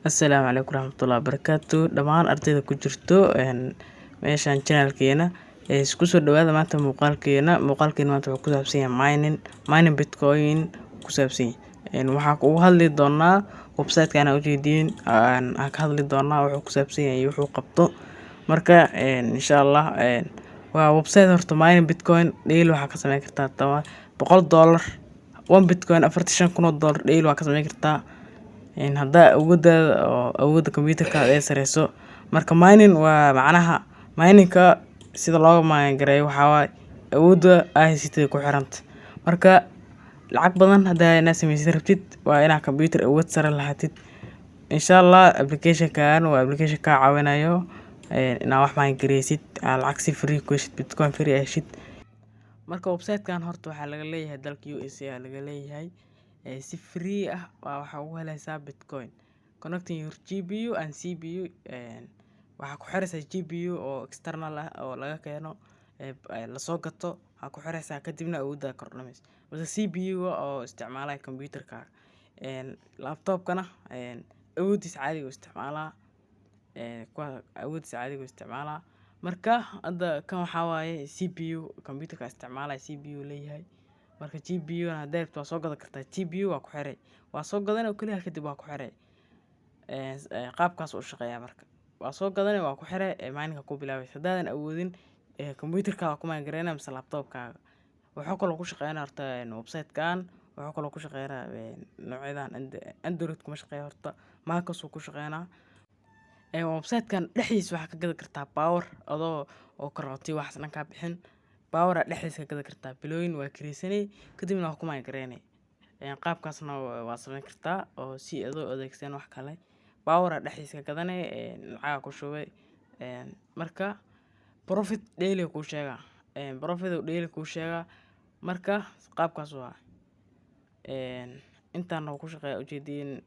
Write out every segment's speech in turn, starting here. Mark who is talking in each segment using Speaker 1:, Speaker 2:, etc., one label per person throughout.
Speaker 1: Assalaamu calaykum waraxmatullaahi wabarakaatu. Dhammaan ardayda ku jirto meeshan channelkeena, isku soo dhawaada. Maanta muuqaalkeena maanta wuxuu ku saabsan yahay mining Bitcoin ku saabsan yahay. Waxaa kugu hadli doonaa website-kan aad ujeediin aan ka hadli doonaa wuxuu ku saabsan yahay iyo wuxuu qabto. Marka insha Allah waa website horta mining Bitcoin daily waxaa ka sameyn kartaa $100, 1 Bitcoin, $45,000 daily waa ka sameyn kartaa haddaa awooddaada oo awoodda computerka ay sareyso. Marka mining waa macnaha miningka sida looga mine gareeyo waxaa waaye awoodda aa haysatid ku xiranta. Marka lacag badan haddaa inaad sameysid rabtid, waa inaad computer awood sare lahaatid. Insha Allah application-kan waa application kaa caawinayo inaad wax mine gareysid, aad lacag si free ku heshid, Bitcoin free aa heshid. Marka website-kan horta waxaa laga leeyahay dalka USA aa laga leeyahay. Si free ah waa waxaa ugu heleysaa Bitcoin. Connecting your GPU and CPU, waxaa ku xiraysaa GPU oo external ah oo laga keeno lasoo gato waxaa ku xiraysaa, kadibna awooddaa kordhinaysa. Balse CPU oo isticmaalaya computerkaaga, laptop-kana awooddiisa caadiga u isticmaalaa, kuwa awooddiisa caadiga u isticmaalaa. Marka hadda kan waxaa waaye CPU computerka isticmaalaya, CPU leeyahay. Marka GPU na haddaa rabto waa soo gadan kartaa. GPU waa ku xiray, waa soo gadan oo kaliya, kadib waa ku xiray. Qaabkaas u shaqeeyaa. Marka waa soo gadanay, waa ku xiray, mining ku bilaabaysa. Haddaadan awoodin, computerkaaga ku mine gareynaya mise laptop-kaaga. Wuxuu kaloo ku shaqeynaa horta website-kan, wuxuu kaloo ku shaqeynaa noocyadan Android kuma shaqeeyo horta, macOS uu ku shaqeynaa. Website-kan dhexdiisa waxaa ka gadi kartaa power adoo oo koronto waxaas dhan kaa bixin. Power aa dhexdiisa ka gadi kartaa, bilooyin waa kireysanay, kadibna waa ku mine gareynay. Qaabkaasna waa sameyn kartaa oo si adoo adeegsan wax kale power aa dhexdiisa ka gadanay, lacagaa ku shubay. Marka profit daily kuu sheegaa, profit uu daily kuu sheegaa. Marka qaabkaas waa intaan oo ku shaqeeya ujeediin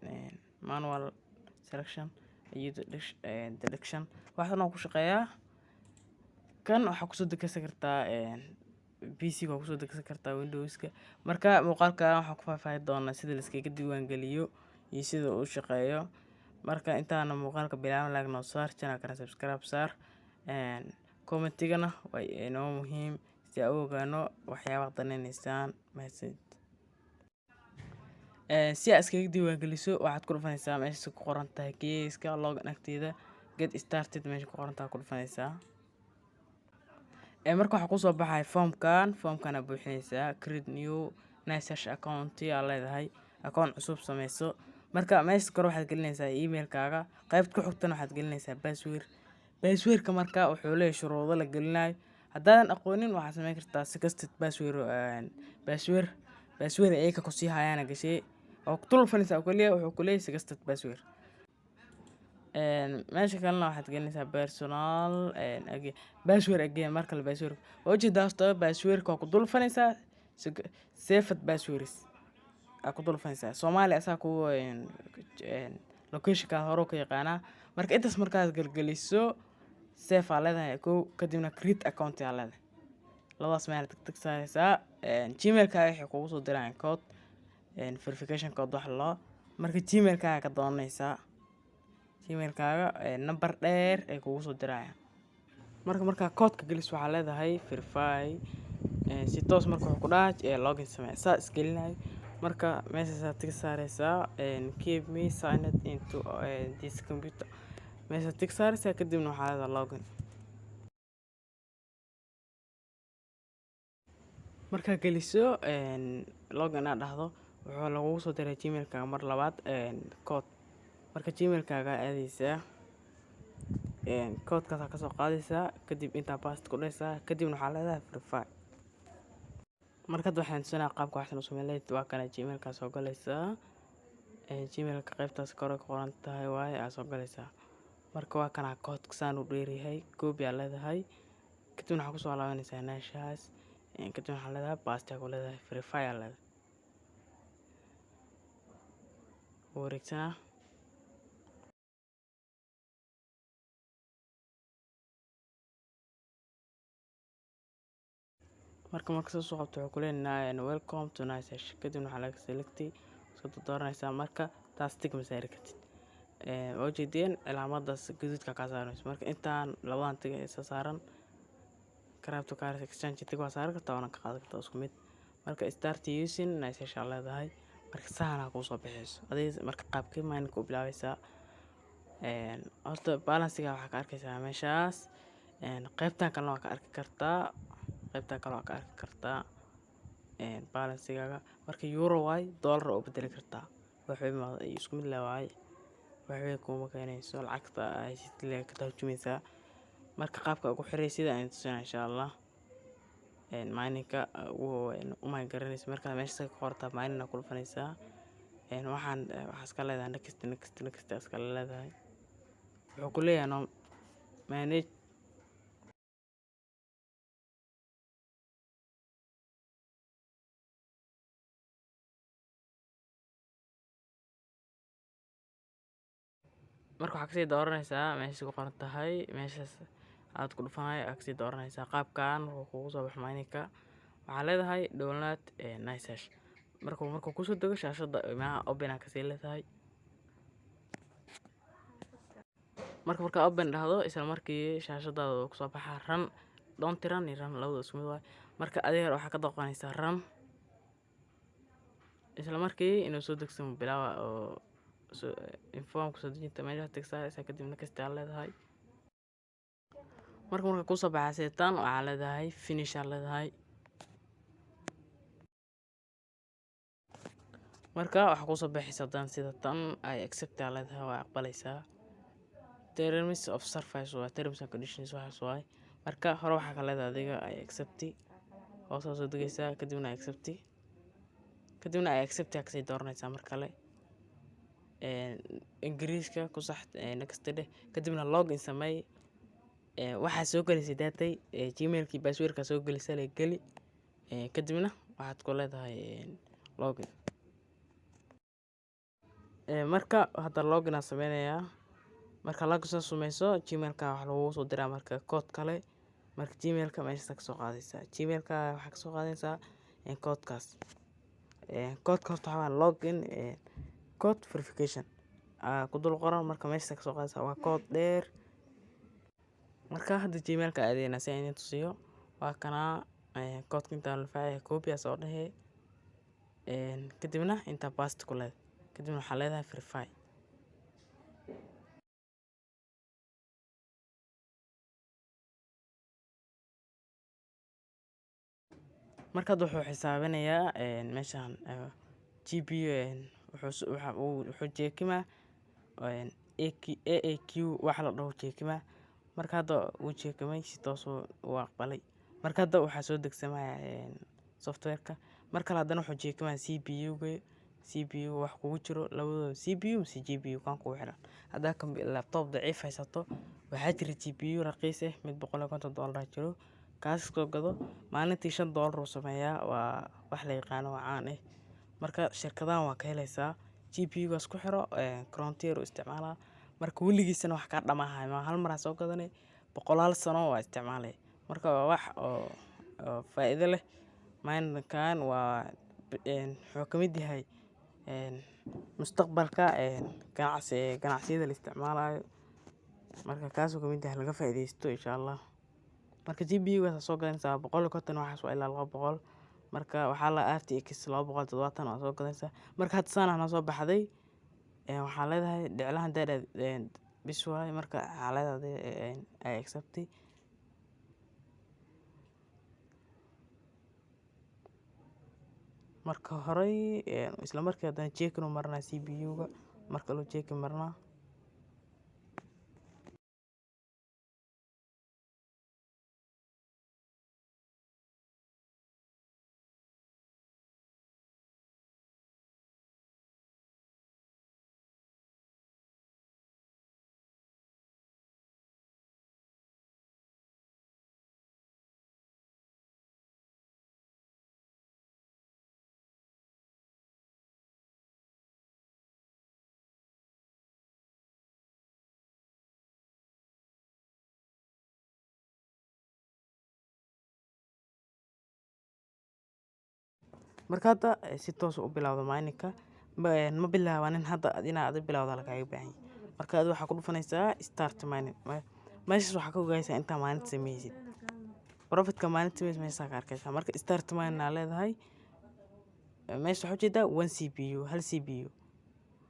Speaker 1: manual selection iyo deduction waxaan oo ku shaqeeyaa. Kan waxaa kusoo degsan kartaa PC waa kusoo degsan kartaa Windowska. Marka muuqaalka waxaan ku faahfaahin doonaa sida la iskaga diiwaan geliyo iyo sida uu u shaqeeyo. Marka intaana muuqaalka bilaaban, like noo saar, channelkana subscribe saar, commentigana waa inoo muhiim si aan u ogaano waxyaabaha daneyneysaan. Mahadsanid. Si aad iskaga diiwaan geliso, waxaad ku dhufanaysaa meesha ku qoran tahay geeska login agteeda, "Get started" meesha ku qoran tahay ku dhufanaysaa. Marka waxaa kusoo baxay formkan. Formkan aa buuxinaysaa, "Create new NiceHash account" aa leedahay, account cusub sameyso. Marka meesha kore waxaad gelinaysaa emailkaaga, qaybta ku xigtana waxaad gelinaysaa password. Passwordka marka wuxuu leeyahay shuruudo la gelinayo. Haddaadan aqoonin, waxaad sameyn kartaa suggested password, password ayaga kusii hayaan gashay oo ku dhufanaysaa oo kaliya. Wuxuu ku leeyahay suggested password. Meesha kalena waxaad gelinaysaa personal again password, again mar kale password. Waa ujeedaa horta passwordka waa ku dul dhufanaysaa, saved passwords aa ku dul dhufanaysaa. Soomaali asaa ku locationka hore ka yaqaanaa. Marka intaas markaad gelgeliso, save aa leedahay kow, kadibna create account aa leedahay. Labadaas meel tag tag saaraysaa. Gmailkaaga waxay kugu soo dirayaan code, verification code wax loo. Marka gmailkaaga ka doonanaysaa, gmailkaaga number dheer ay kugu soo dirayaan. Marka markaa codeka geliso, waxaa leedahay verify si toos. Marka wuxuu ku dhahaa login samee, saa isgelinayo. Marka meeshaasaa tick saaraysaa, "Keep me signed into this computer" meesha tick saaraysaa, kadibna waxaa leedahay login. Markaa geliso login aad dhahdo, wuxuu lagugu soo diray gmailkaaga mar labaad code. Marka gmailkaaga aadaysaa, codekaasaa kasoo qaadaysaa, kadib intaa paste ku dhahaysaa, kadibna waxaa leedahay verify. Marka hadda waxaan tusinaa qaabka waxsan u sameyn lahayd. Waa kana gmailkaa soo galaysaa, gmailka qaybtaas kore ku qoran tahay waaye aa soo galaysaa. Marka waa kana codeka saan u dheeryahay, copy aa leedahay, kadibna waxaa kusoo laabanaysaa NiceHash, kadibna waxaa leedahay paste aa ku leedahay, verify aa leedahay, wareegsanaa. Marka soo qabto, wuxuu ku leeyahay "Welcome to NiceHash". Kadibna waxaa laga selectay soo dooranaysaa. Marka taas tick ma saari kartid. Waa ujeedeen calaamadaas gaduudka ka saaranayso. Marka intaan labadan tiga isa saaran cryptocurrency exchange tiga waa saaran kartaa, waana ka qaadan kartaa, isku mid. Marka start using NiceHash aa leedahay. Marka saana kuu soo bixayso adiga. Marka qaabkee mining ku bilaabaysaa? Horta balance-iga waxaa ka arkaysaa meeshaas. Qaybtan kalena waa ka arki kartaa, qaybtan kale waa ka arki kartaa balance-igaaga. Marka euro waay, dollar oo bedeli kartaa, waxbay ma isku mid leh waay, waxbay kuma keenayso, lacagta ay haysatid ka tarjumaysaa. Marka qaabka ugu xiray sida aan tusinaa insha Allah mining-ka ugu u mine garanaysa. Marka meesha ka qortaa mining ku dhufanaysaa. Waxaan waxaa iska leedahay next, next, next iska leedahay. Wuxuu ku leeyahay no manage. Marka waxaa kasii dooranaysaa meesha ku qoran tahay, meeshaas aad ku dhufanayo aad kasii dooranaysaa. Qaabkan wuxuu kugu soo baxo mining-ka, waxaa leedahay download NiceHash. Markuu kusoo dego shaashadda meelaha open aa kasii leedahay. Marka open dhahdo, isla markii shaashadaada uu kusoo baxaa run, don't run iyo run labada isku mid waay. Marka adiga waxaa ka dooqanaysaa run. Isla markii inuu soo degsamo bilaawa oo inform kusoo dejinta meesha tick saaraysaa, kadibna next aa leedahay. Marka kusoo baxa seetaan, waxaa leedahay finish aa leedahay. Marka waxaa kusoo baxaysa haddana sida tan, I accept aa leedahay, waa aqbalaysaa. Terms of service waa terms and conditions waxaas waay. Marka hore waxaa ka leedahay adiga I accept, hoos soo degaysaa, kadibna I accept, kadibna I accept aa kasii dooranaysaa. Mar kale Ingiriiska ku sax, next dheh, kadibna login sameey. Waxaa soo gelisay daatay Gmailkii passwordka soo gelisay le geli, kadibna waxaad ku leedahay login. Marka hadda login aan sameynayaa. Marka login soo sameyso, Gmailka waxaa lagugu soo diraa marka code kale. Marka Gmailka meeshaas ka soo qaadaysaa, Gmailka waxaa kasoo qaadaysaa codekaas. Codeka horta waxaa waa login code verification ku dul qoran. Marka meeshaas kasoo qaadaysaa, waa code dheer. Marka hadda Gmailka aadayna si aan idin tusiyo. Waa kanaa codeka, intaan la faacay copy aa soo dhehe, kadibna intaa paste ku leedahay, kadibna waxaa leedahay verify. Marka hadda wuxuu xisaabinayaa meeshaan GPU, wuxuu jeekimaa AAQ waxa la dhaho jeekimaa. Marka hadda wuu jeekimay, si toos u aqbalay. Marka hadda waxaa soo degsamaya software-ka. Mar kale haddana wuxuu jeekimaa CPU-ga, CPU wax kugu jiro labadooda, CPU mise GPU kan kugu xiran. Haddaa laptop daciif haysato, waxaa jira GPU raqiis ah, mid $150 jiro, kaas soo gado. Maalintii $5 uu sameeyaa, waa wax la yaqaano, waa caan ah. Marka shirkadahan waa ka helaysaa. GPU gaas ku xiro, koronto yar uu isticmaalaa. Marka weligiisana wax kaa dhamaahayo ma hal mar aa soo gadanay, boqolaal sano waa isticmaalay. Marka waa wax oo faa'iido leh. Mining-kan waa wuxuu ka mid yahay mustaqbalka ganacsi, ganacsiyada la isticmaalayo. Marka kaasuu ka mid yahay, laga faa'iidaysto insha Allah. Marka GPU gaas soo gadanaysaa 150 waxaas waa ilaa 200. Marka waxaa la RTX 270 waa soo gadanaysaa. Marka hadda saan noo soo baxday, waxaa leedahay dhiclahan dheer bis waaye. Marka waxaa leedahay I accept. Marka horey isla markii haddana checking u marinaa CPU-ga, marka loo checking marinaa. Marka hadda si toos u bilowdo mining-ka, ma bilaabanin hadda, inaad adi bilowda lagaaga baahan yahay. Marka adiga waxaa ku dhufanaysaa start mining. Meeshas waxaa ka ogaanaysaa intaa maalinta sameysid, profitka maalinta sameysid meeshaa ka arkaysaa. Marka start mining aa leedahay. Meesha waxaa ujeedaa 1 CPU, 1 CPU,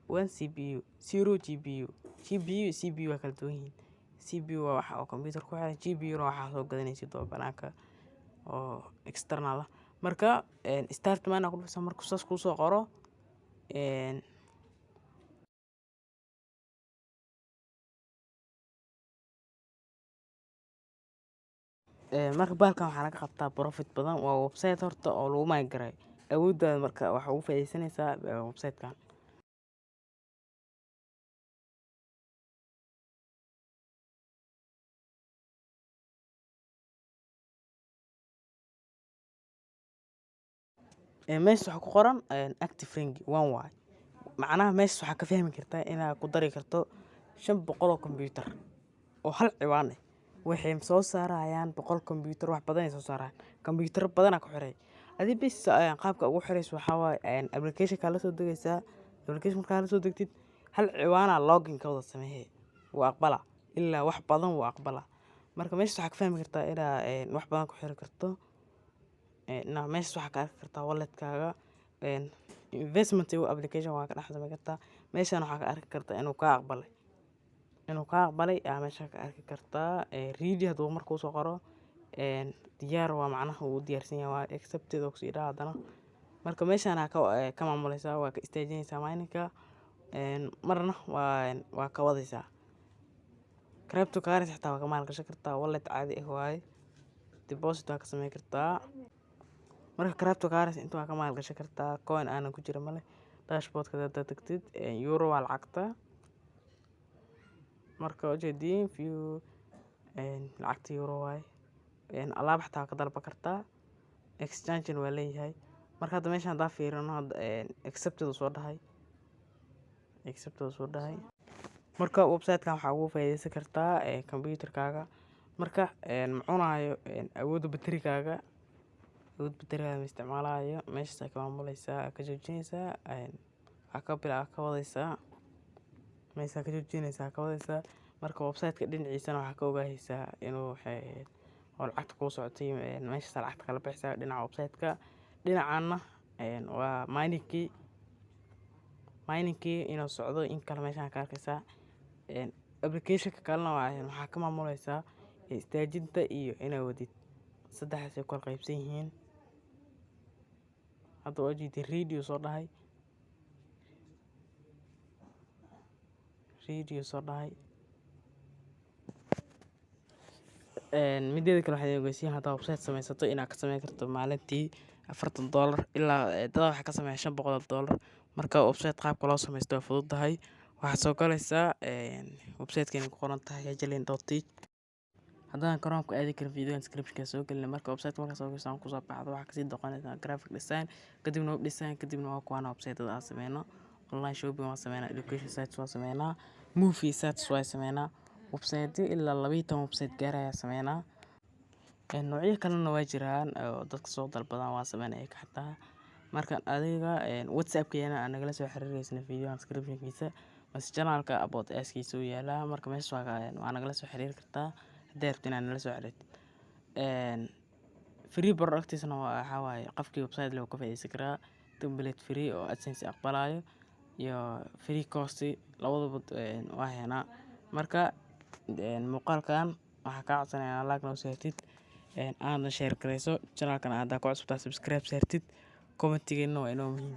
Speaker 1: 1 CPU, 0 GPU. GPU iyo CPU waa kala duwan yihiin. CPU waa waxa oo computer ku xiran, GPU na waxaa soo gadanaysid oo banaanka oo external ah. Marka start mining aa ku dhufaysaa. Markuu saas kuusoo qoro, marka bahalkan waxaa laga qabtaa profit badan. Waa website horta oo lagu mine gareeyo awooddaada. Marka waxaa ugu faa'iidaysanaysaa website-kan. Meesha waxaa ku qoran active ring 1 waay. Macnaha meesha waxaa ka fahmi kartaa inaad ku dari karto 500 oo computer oo hal ciwaan ah. Waxay soo saarayaan 100 computer, wax badan ay soo saarayaan, computer badan aa ku xiray adi bis. Qaabka ugu xirayso waxaa waaye application kaa la soo degaysaa. Application markaa la soo degtid, hal ciwaana login ka wada sameeyay, wuu aqbala ilaa wax badan wuu aqbala. Marka meesha waxaa ka fahmi kartaa inaa wax badan ku xiri karto. Inaa meeshas waxaa ka arki kartaa walletkaaga, investment application waa ka dhex samayn kartaa. Meeshan waxaa ka arki kartaa inuu kaa aqbalay aa meesha ka arki kartaa. Ready hadduu markuu soo qoro, diyaar waa, macnaha uu diyaarsan yahay, waa accepted oo kusii dhaha haddana. Marka meeshaan aa ka maamuleysaa, waa ka istaajinaysaa miningka, marna waa ka wadaysaa. Cryptocurrency xitaa waa ka maalgashan kartaa, wallet caadi ah waaye, deposit waa ka sameyn kartaa. Marka cryptocurrency inta waa ka maalgashan kartaa, coin aanan ku jira male. Dashboardka hadaad tagtid, euro waa lacagta. Marka ujeediin view, lacagta euro waaye. Alaab xataa waa ka dalban kartaa, exchange waa leeyahay. Marka hadda meeshan haddaan fiirino hadda, accepted uu soo dhahay, accepted uu soo dhahay. Marka website-kan waxaa ugu faa'iideysan kartaa computerkaaga. Marka ma cunaayo awoodda baterigaaga, awood baterigaaga ma isticmaalayo. Meeshaas aa ka maamuleysaa, ka joojinaysaa, aa ka bila ka wadaysaa, meeshaa ka joojinaysaa, ka wadaysaa. Marka website-ka dhinaciisana waxaa ka ogaanaysaa inuu waxay ahayd oo lacagta kuu socotay. Meeshaas lacagta kala baxaysaa dhinaca website-ka, dhinacana waa miningkii inuu socdo in kale meeshaan ka arkaysaa. Application-ka kalena waa waxaa ka maamuleysaa istaajinta iyo inaa wadid. Saddexdaas ay kala qaybsan yihiin. Hadda waa ujeedin, ready soo dhahay, ready soo dhahay. Mideeda kale waxay ogeysiin haddaa website sameysato inaad ka sameyn karto maalintii $40 ilaa dada waxaa ka sameeya $500. Marka website qaabka loo sameysto waa fududahay. Waxaad soo galaysaa website-keena ku qoran tahay hajalin.tech. Haddaan Chrome-ka aadi karin, video description-ka soo gelina. Marka website markaa soo gasho kusoo baxdo, waxaa kasii doqonaysaa graphic design, kadibna web design, kadibna waa kuwaana website-da aan sameyno. Online shopping waan sameynaa, education sites waan sameynaa, movie sites waan sameynaa, website ilaa 12 website gaaraya sameynaa. Noocyo kalena waa jiraan oo dadka soo dalbadaan, waan sameynaa iyaga xataa. Marka adiga WhatsApp-keena aa nagala soo xiriireysna, video description-kiisa mase channel-ka about us-kiisa uu yaalaa. Marka meeshas waa nagala soo xiriiri kartaa haddii rabtid inaad nala soo xiriirtid. Free products-na waxaa waaye qofkii website leh wuu ka faa'iideysan karaa. Template free oo AdSense aqbalayo iyo free course labadaba waa haynaa. Marka muuqaalkan waxaa kaa codsanayaa like noo saartid, aadna share gareyso, channel-kan haddaa ku cusubtahay subscribe saartid, comment-igeena waa inoo muhiim.